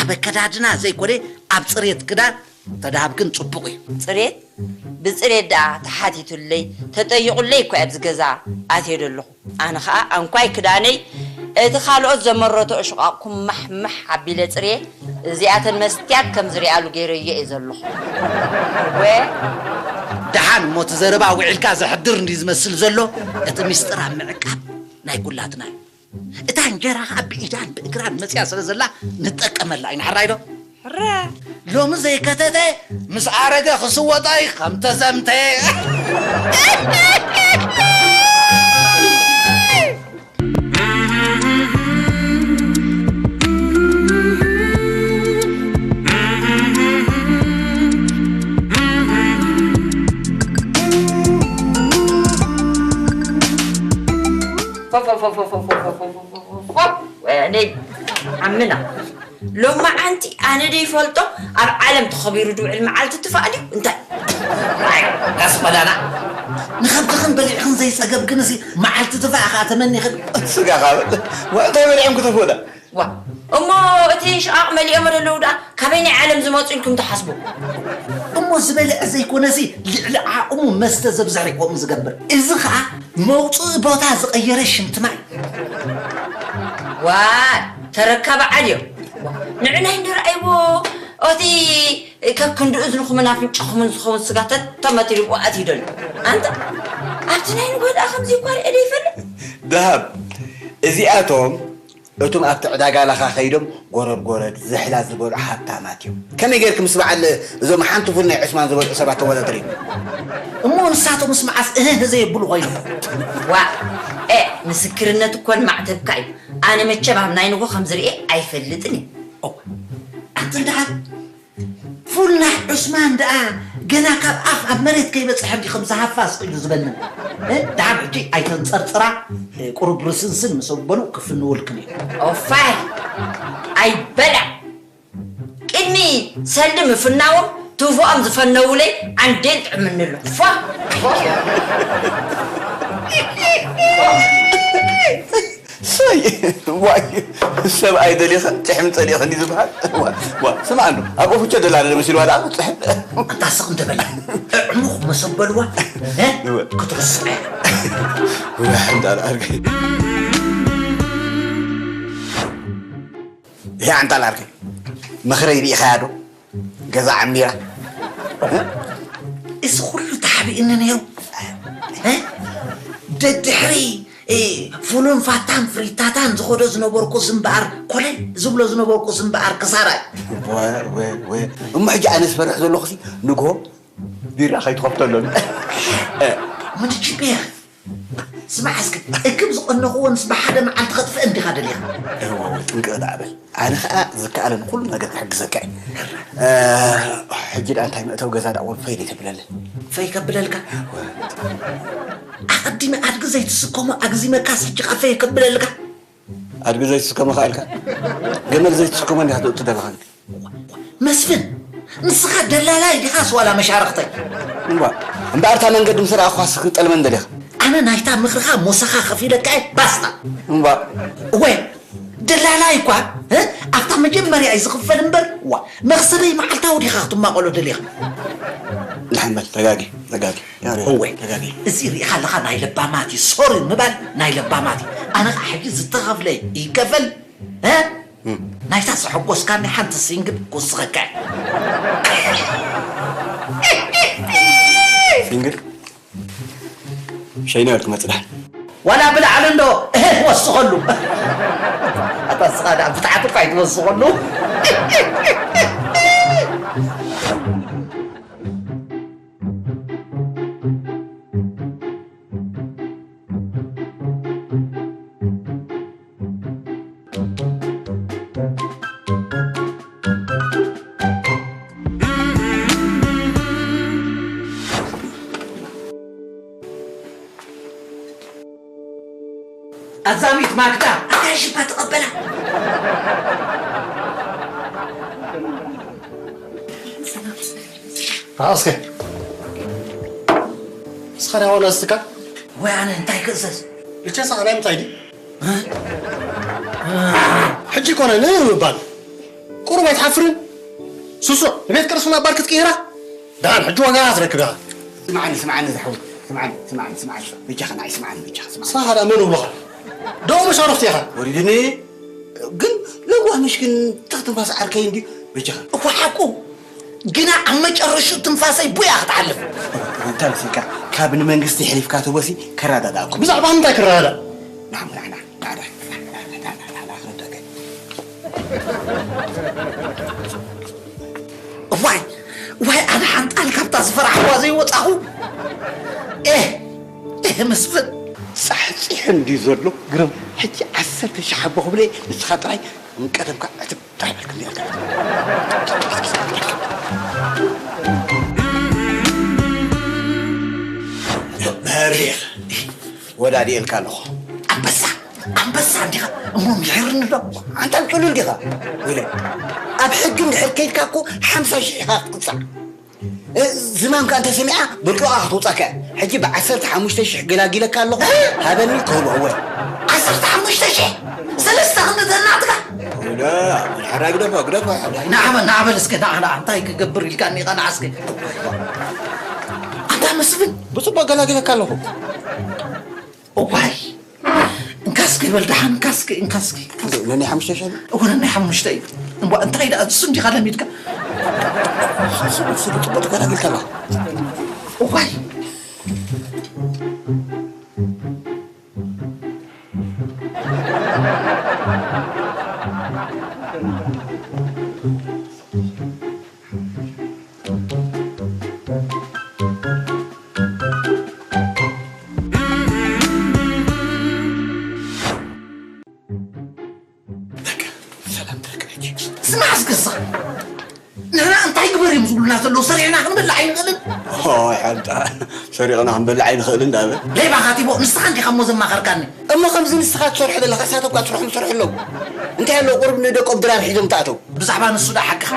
ኣብ ኣከዳድና ዘይኮነ ኣብ ጽሬት ክዳን ተደሃብክን ጽቡቕ እዩ። ጽሬት ብጽሬት ደኣ ተሓቲቱለይ፣ ተጠይቑለይ እኮ ኣብዚ ገዛ ኣትየ ዘለኹ። ኣነ ኸኣ ኣንኳይ ክዳነይ እቲ ካልኦት ዘመረቶ እሽቓቕ ኩማሕማሕ ኣቢለ ጽርየ፣ እዚኣተን መስትያት ከም ዝሪኣሉ ገይረዮ እየ ዘለኹ። ወ- ደሓን እሞ እቲ ዘረባ ውዒልካ ዘሕድር እንድዩ ዝመስል ዘሎ፣ እቲ ሚስጥር ኣብ ምዕቃብ ናይ ኩላትና እዩ። እታ እንጀራ ኸኣ ብኢዳን ብእግራን መጽያ ስለ ዘላ ንጠቀመላ ኢና። ሕራይ ዶ? ሕረ። ሎሚ ዘይከተተ ምስ ኣረገ ክስወጣይ ከም ተዘምተ። ወይኔ ዓምና፣ ሎማዓንቲ ኣነ ደይፈልጦ ኣብ ዓለም ተኸቢሩ ድውዕል መዓልቲ ትፋእ ድዩ? እንታይ? ኣይ፣ ጋስ በዳና። ንኸብድኽን በሊዕኽን ዘይጸገብክንሲ መዓልቲ ትፋእ ኸኣ ተመኒኽን። ስጋኻ በል። ዋ፣ እንታይ በሊዖም ክተፍኡ ዳ? ዋ፣ እሞ እቲ ሽቓቕ መሊኦሞ ደለዉ ደኣ ካበይ ናይ ዓለም ዝመጹ ኢልኩም ትሓስቡ? እሞ ዝበልዐ ዘይኮነሲ ልዕሊ ዓቕሙ መስተ ዘብዝሐ እዩ ከምኡ ዝገብር። እዚ ኸኣ መውጽኢ ቦታ ዝቐየረ ሽንቲ ማይ። ዋ፣ ተረካ በዓል እዮም። ንዕናይ እንድረኣይዎ፣ ኦቲ ከክንዲ እዝንኹምን ኣፍንጫኹምን ዝኸውን ስጋ ተተመቲሉ ብኡ ኣትዩ ደሎ። ኣንታ፣ ኣብቲ ናይ ንጎ ደኣ ከምዚ እኳ ርእየ ደይፈልጥ። ደሃብ፣ እዚኣቶም እቶም ኣብቲ ዕዳጋ ላኻ ከይዶም ጎረድ ጎረድ ዝሕላ ዝበልዑ ሃብታማት እዮም። ከመይ ጌርኪ ምስ በዓል እዞም ሓንቲ ፉል ናይ ዑስማን ዝበልዑ ሰባት ተወዳድሪ? እሞ ንሳቶምስ መዓስ እህህ ዘየብሉ ኮይኖም? ዋእ፣ ኤ፣ ምስክርነት እኮ ንማዕተብካ እዩ። ኣነ መቸም ኣብ ናይ ንጎ ከም ዝርኤ ኣይፈልጥን እየ። ኦ፣ ኣንተ ደሓን ፉል ናይ ዑስማን ደኣ ገና ካብ ኣፍ ኣብ መሬት ከይበጽሐ እንዲ ከም ዝሃፋ ስቕ ኢሉ ዝበንን። እ፣ ደሓን ሕጂ ኣይተንጸርጽራ፣ እ፣ ቁሩብ ርስንስን ምስ ኣበሉ ክፍንውልክን እዩ። ኦፋይ! ኣይበላዕ! ቅድሚ ሰልዲ ምፍናዎም ትውፎኦም ዝፈነውለይ ዓንዴል ጥዕምኒ ኣሎ። ፏ! ፏ! ሰይ፣ ዋይ፣ ሰብኣይ ደሊኸ ጭሕሚ ጸሊእኸ እንዲ ዝበሃል። ዋ፣ ዋ፣ ስማዕ እንዶ፣ ኣብ ኦፍቾ ደላ ዶ መሲልዋ ደኣ ጭሕሚ። ኣንታ ስቕ እንደ በላ፣ ዕሙቕ መሰበልዋ፣ እ? እወ። ክትርስዕ። ወይ፣ ኣንታ ኣርገ። ይሄ ኣንታ ኣርገ። ምኽረይ ርኢኻያ ዶ? ገዛ ዓሚራ። እዚ ኩሉ ተሓቢእኒ ነይሩ። እ? ደድሕሪ፣ እ፣ ፉሉን ፋታን ፍሪታታን ዝኸዶ ዝነበርኩ ዝምበኣር፣ ኮለል ዝብሎ ዝነበርኩ ዝምበኣር ክሳራ እዩ። ወ-፣ ወ-፣ ወ-፣ እሞ ሕጂ ኣነ ዝፈርሕ ዘለኹሲ ንግሆ ቢራ ከይትኸፍተለሉ። እ። ምንጭ ቢራ። ስማዕ እስከ፣ እክብ ዝቐነኽዎንስ ብሓደ መዓልቲ ከጥፍአን ዲኻ ደሊኻ? እወ፣ እወ፣ ጥንቅቕ ደኣ በል። ኣነ ኸኣ ዝከኣለኒ ኩሉ ነገር ክሕግዘካ እየ። እ፣ ሕጂ ደኣ እንታይ መእተዊ ገዛ ደኣ እውን ፈይ ደይተብለለይ? ፈይ ከብለልካ? እወ። ኣቐዲመ ኣድጊ ዘይትስከሞ ኣግዚመካስ ሕጂ ኸኣ ፈይ ከብለልካ? ኣድጊ ዘይትስከሞ ከኣልካ? ገመል ዘይትስከሞ እንዲኻ ተእቱ ደለኻ? መስፍን፣ ንስኻ ደላላይ ዲኻስ ዋላ መሻርኽተይ? እምባ፣ እምበኣር እታ መንገዲ ምስ ረኣኹኻስ ክትጠልመን ደሊኻ? ኣነ ናይታ ምኽርኻ ሞሳኻ ከፊለካ እየ፣ ባስታ። እምባ። እወ፣ ደላላይ እኳ፣ እ፣ ኣብታ መጀመርያ እዩ ዝኽፈል እምበር፣ ዋ፣ መኽሰበይ መዓልታዊ ዲኻ ክትማቐሎ ደሊኻ? ደሓን በል፣ ተጋጊ፣ ተጋጊ። ያሬድ፣ እወ፣ ተጋጊ። እዚ ርኢኻ ኣለኻ ናይ ለባማት እዩ፣ ሶሪ ምባል ናይ ለባማት እዩ። ኣነ ኸዓ ሕጂ ዝተኸፍለ ይከፈል፣ እ? እም። ናይታ ዘሐጎስካኒ ሓንቲ ሲንግል ክውስኸካ እየ። ሲንግል? ሸይነ በልኩ መጽእ ደሓን። ዋላ ብላዕሊ እንዶ፣ እህ፣ ወስኸሉ። ኣታ ንስኻ ደኣ ብታሕቲ እኳ ኣይትወስኸሉ። ኣዛሚት ማክዳ፣ ኣታ ሽባ ተቐበላ። ኣስከ እስኻ ዳሆነ እስትካ ወይ ኣነ እንታይ ክእዘዝ? ብቻ ሳዕና ምታይ ድዩ? ሕጂ ኮነ ንምባል ቁሩብ ኣይትሓፍርን? ስሱዕ፣ ንቤት ቅርስና ባር ክትቅይራ? ደሓን ሕጂ ዋጋ ትረክብ ኢኻ። ስምዓኒ፣ ስምዓኒ ዝሓወይ፣ ስምዓኒ፣ ስምዓኒ፣ ስምዓኒ። በጃኻ ንዓይ ስምዓኒ፣ በጃኻ ስምዓኒ። ስኻ ደኣ መን እብሎኻ? ደኡ መሻርኽቲ ኢኻ። ወሪድኒ። ግን ለዋህ ምሽ ግን ትኽ ትንፋስ ዓርከይ እንድዩ። በጃኻ። እኮ ሓቁ። ግና ኣብ መጨረሽኡ ትንፋሰይ ቡያ ክትሓልፍ። እንታይ መሲልካ? ካብ ንመንግስቲ የሕሊፍካ ትህቦሲ ከረዳድኣኩም። ብዛዕባ እንታይ ክረዳዳእ? ና፣ ና፣ ና፣ ና፣ ና፣ ክረዳእካ። እዋይ፣ እዋይ፣ ኣነ ሓንጣል ካብታ ዝፈራሕዋ ዘይወጻኹ። ኤህ፣ ኤህ፣ መስፍን። ጻሕጺሑ እንድዩ ዘሎ ግርም። ሕጂ ዓሰርተ ሺሕ ሓቦ ክብለ ንስኻ ጥራይ እም ቀደምካ ዕትብ እንታይ በልክ እንዲያ በሪኽ ወዳዲኤልካ ኣለኹ። ኣንበሳ፣ ኣንበሳ እንዲኻ እሞ ምሒርኒ ዶ? ኣንታ ጥሉል ዲኻ? ኢለ ኣብ ሕጊ እንድሕር ከይድካ እኮ ሓምሳ ሺሕ ኢኻ ክትቅጻዕ። እ፣ ዝማምካ እንተሰሚዓ ብርጭቆ ክትውጻካ እያ። ሕጂ ብዓሰርተ ሓሙሽተ ሺሕ ገላጊለካ ኣለኹ። ሃበኒ ክህቦ እወ። ዓሰርተ ሓሙሽተ ሺሕ? ሰለስተ ክንዲ ተናትካ? ወላ፣ ሓራ ግደፋ፣ ግደፋ፣ ሓራ። ንዓ በል፣ ንዓ በል እስከ፣ ንዓ፣ ንዓ፣ እንታይ ክገብር ኢልካኒ ኸ ንዓ እስከ? ኣንታ መስፍን። ብጽቡቕ ገላጊለካ ኣለኹ። እዋይ፣ እንካስኪ በል ደሓን፣ እንካስኪ፣ እንካስኪ፣ እንካስኪ። ነናይ ሓሙሽተ ሺሕ? እወ፣ ነናይ ሓሙሽተ እዩ። እምቧ፣ እንታይ ደኣ፣ እሱ እንዲኻ ለሚድካ? ስሉ፣ ስሉ፣ ጽቡቕ ትገላግል ከላ። እዋይ። በቃ፣ ሰላም ትረክብ ሕጂ። ስማዕ እስከ ንስኻ፣ ንሕና እንታይ ግበር እዮም ዝብሉና ዘለዉ? ሰሪሕና ክንበልዕ ኣይንኽእልን? ኦይ፣ ሓንጣ፣ ሰሪቕና ክንበልዕ ኣይንኽእልን ዳበ። ሌባ ካቲቦ፣ ንስኻ እንዲኻ እሞ ዘማኸርካኒ። እሞ ከምዚ ንስኻ ትሰርሖ ዘለኻ፣ እሳቶም እኳ ስርሖም ይሰርሑ ኣለዉ። እንታይ ኣለዉ፣ ቁሩብ ንደቆም ድራር ሒዞም ተኣተው። ብዛዕባ ንሱ ደኣ ሓቅኻ።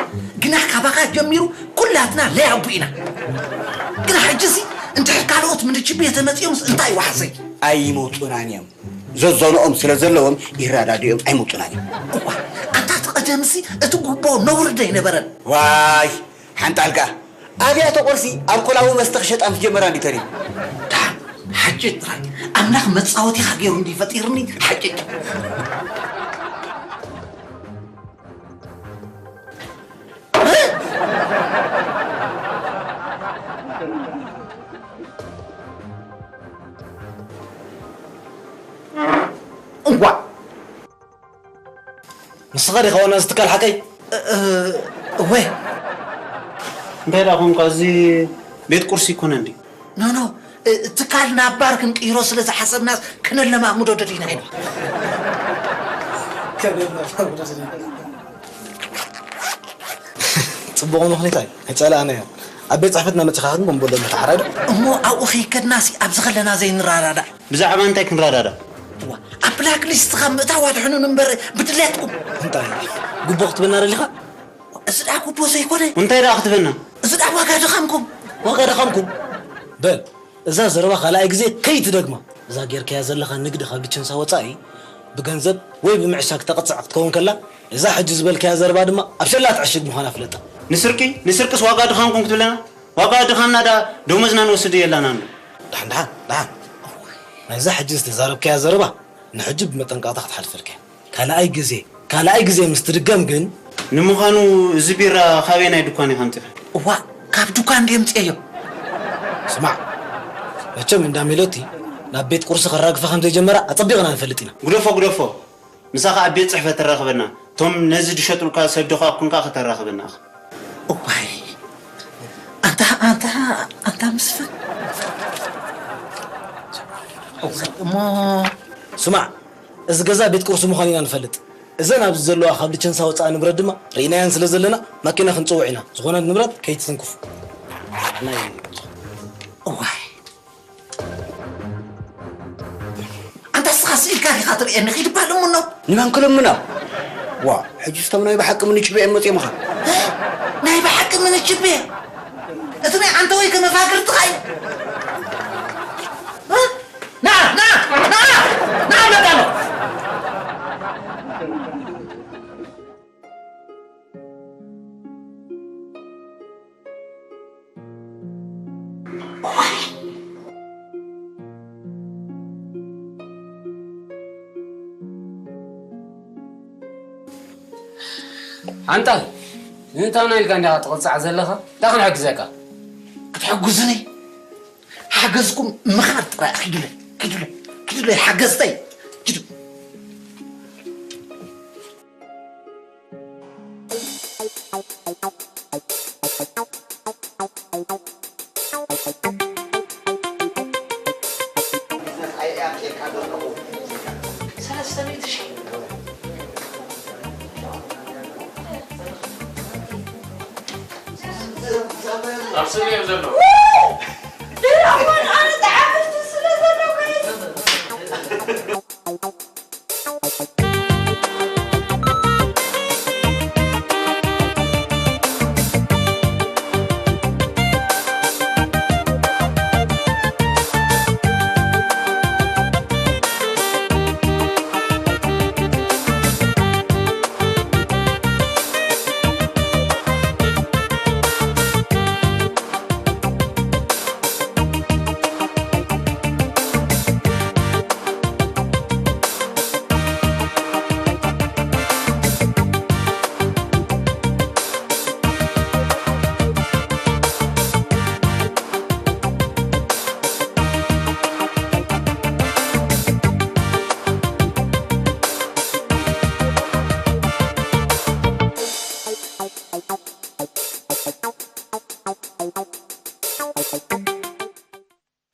ግና ካባኻ ጀሚሩ ኩላትና ለያቡ ኢና። ግና ሕጂሲ እንድሕር ካልኦት ምንችብየ ተመጺኦምስ እንታይ ዋሕሰይ? ኣይመጹናን እዮም። ዘዘንኦም ስለ ዘለዎም ይረዳድኦም ኣይመጹናን እዮም። እዋ፣ ኣታ እቲ ቀደምሲ እቲ ጉቦ ነውሪ ዶ ኣይነበረን? ዋይ፣ ሓንጣልካ ኣብያተ ቁርሲ ኣልኮላዊ መስተ ክሸጣ ምስ ጀመራ እንዲ ተሪፉ። ደሓን፣ ሓጭጭ ጥራይ። ኣምላኽ መጻወቲኻ ገይሩ እንዲ ፈጢርኒ፣ ሓጭጭ። እዋ ንስኻ ዲኻ ዋና እዚ ትካል ሓቀይ? እ- እ- እወ። እንታይ ደኣ ኾንካ፣ እዚ ቤት ቁርሲ ይኮነ እንዲ? ኖ ኖ፣ እ- ትካል ናብ ባር ክንቅይሮ ስለ ዝሓሰብናስ ከነለማምዶ ደሊና ኢና። ጽቡቕ ምኽኒታ እዩ። ኣይጸላእናዮ። ኣብ ቤት ጽሕፈትና መጺኻ ግን ቦምቦሎ ምትሓራይ ዶ? እሞ ኣብኡ ከይከድናሲ ኣብዚ ከለና ዘይንረዳዳእ? ብዛዕባ እንታይ ክንረዳዳ? እዋ፣ ኣብ ብላክ ሊስትኻ ምእታው ኣድሕኑኒ እምበር ብድሌትኩም። እንታይ? ጉቦ ክትበና ደሊኻ? እዚ ደኣ ጉቦ ዘይኮነ። እንታይ ደኣ ክትበና? እዚ ደኣ ዋጋ ድኻምኩም። ዋጋ ድኻምኩም። በል፣ እዛ ዘረባ ካልኣይ ግዜ ከይትደግማ። እዛ ጌርካያ ዘለኻ ንግዲ ካብ ልቸንሳ ወጻኢ ብገንዘብ ወይ ብምዕሻግ ተቕጽዕ ክትከውን ከላ፣ እዛ ሕጂ ዝበልካያ ዘረባ ድማ ኣብ ሸላ ትዕሽግ ምዃና ፍለጣ። ንስርቂ ንስርቅስ ዋጋ ድኻምኩም ክትብለና? ዋጋ ድኻምና ደኣ ደሞዝና ንወስድ የላና ኣሎ። ደሓን ደሓን ደሓን። ናይዛ ሕጂ ዝተዛረብካያ ዘረባ ንሕጂ ብመጠንቀቕታ ክትሓልፈልካ እያ። ካልኣይ ግዜ ካልኣይ ግዜ ምስ ትድገም ግን። ንምዃኑ እዚ ቢራ ካበየናይ ድኳን ኢኻ ኣምጺኻ? እዋእ ካብ ዱካን ድየ ኣምጺኤዮ። ስማዕ መቸም እንዳ ሜሎቲ ናብ ቤት ቁርሲ ከራግፋ ከም ዘይጀመራ ኣጸቢቕና ንፈልጥ ኢና። ግደፎ ግደፎ ምሳኻ ኣብ ቤት ጽሕፈት ተራኽበና እቶም ነዚ ድሸጡልካ ሰብ ዶ ከኣ ኩንካ ከተራኽበና ኢኻ። እዋይ ኣንታ ኣንታ ኣንታ ምስፍን እሞ ስማዕ እዚ ገዛ ቤት ቁርሲ ምዃኑ ኢና ንፈልጥ። እዘን ኣብዚ ዘለዋ ካብ ልቸንሳ ወፃኢ ንብረት ድማ ርኢናየን ስለ ዘለና ማኪና ክንፅውዕ ኢና። ዝኾነት ንብረት ከይትትንክፉ። እዋይ ኣንታ እስኻ ስኢልካ ዲኻ ትርእየኒ ኺድ ባል እሙኖ ንመን ክልምኖ ዋ ሕጂ ስቶም ናይ ብሓቂ ምንችብ እዮም መፅኦምኻ ናይ ብሓቂ ምንችብ እየ እቲ ናይ ዓንተወይ ከመፋግርትኻ እዩ ና ና ና ና መጣ ኣንታ ንምንታይ ኢልካ እንዲኻ ትቕጻዕ ዘለኻ? እንታይ ክንሕግዘካ? ክትሕግዙኒ ሓገዝኩም ምኻድ ጥራይ ኪዱለይ ኪዱለይ ኪዱለይ ሓገዝተይ ኪዱ